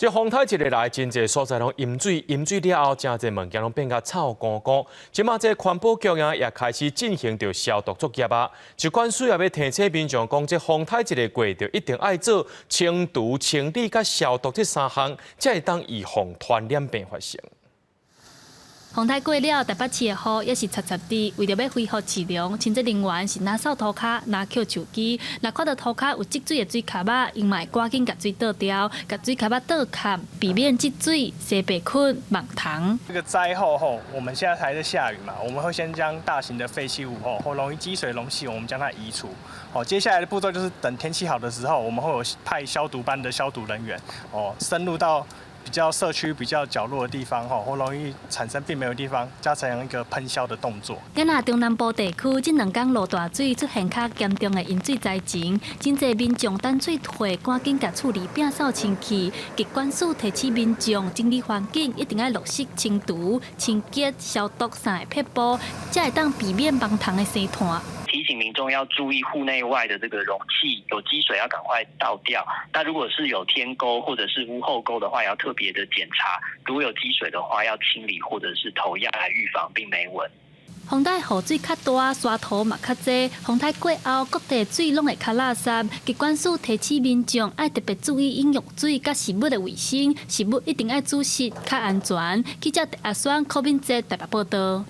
這風颱一个來，真濟所在攏淹水，淹水了後，真濟物件攏變甲臭糊糊。這馬這環保局啊，也開始進行著消毒作業啊。疾管署也欲提醒民眾講，這風颱一个過，就一定愛做清除、清理佮消毒這三項，才會當預防傳染病發生。風颱過了，台北市的雨也是潲潲滴。為著欲恢復市容，清潔人員是若掃塗跤，若抾樹枝，若看著塗跤有積水的水崁仔，𪜶嘛會趕緊共水倒掉，共水崁仔倒崁，避免積水、生白菌、蠓蟲。這個災後吼，我們現在還在下雨嘛，我們會先將大型的廢棄物吼或容易積水容器，我們將它移除。好，接下來的步驟就是等天氣好的時候，我們會有派消毒班的消毒人員哦，深入到比較社區比較角落的地方，吼，或容易產生病媒的地方，加強一個噴消的動作。今仔中南部地區這兩工落大水，出現較嚴重的淹水災情，真濟民眾等水退，趕緊共厝裡摒掃清氣。疾管署提醒民眾整理環境，一定愛落實清除、清潔、消毒三个撇步，才會當避免蠓蟲的生湠。提醒民眾要注意戶內外的這個容器有積水要趕快倒掉。那如果是有天溝或者是屋後溝的話，要特別的檢查。如果有積水的話，要清理或者是投藥來預防病媒蚊。風台雨水較大，沙土嘛較濟。風台過後，各地水攏會較垃圾。疾管署提醒民眾愛特別注意飲用水佮食物的衛生，食物一定愛煮熟較安全。記者阿雙、柯敏哲台北報道。